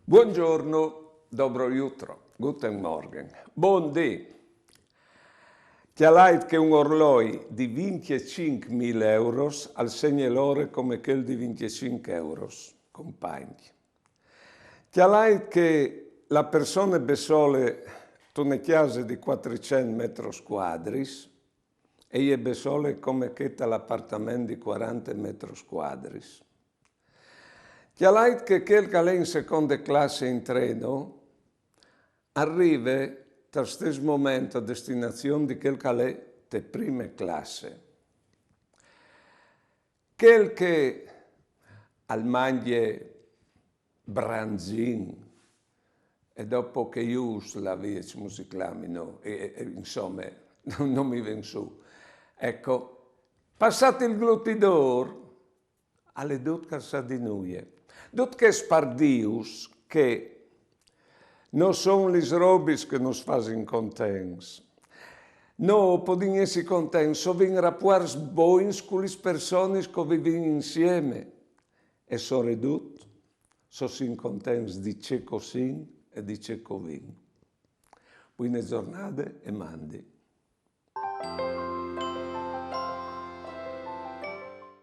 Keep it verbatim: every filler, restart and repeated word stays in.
Buongiorno, dobro jutro, guten Morgen, bundì. Cjalait che un orloi di vincjecinc mil euros al segne l'ore come chel di vincjecinc euros, compagn. Cjalait che la persone bessole tune cjase di cuatricent metros cuadris e je bessole come chê tal apartament di cuarante metros cuadris. Cjalait che chel che al è in seconde classe in treno al rive tal stes moment a destinazion di chel che al è te prime classe. Chel che al mangje branzin e dopo che jus la viec musiclamino, e, e, insome, no mi ven su. Eco, passat il glutidor, al è dut che al sa di nuie. Dut chês pardius che no son lis robis che nus fasin contents. No podìn jessi contents se o vin rapuarts bogns cu lis personis che o vivìn insieme e soredut se o sin contents di ce che o sin e di ce che o vin. Buine zornade e mandi.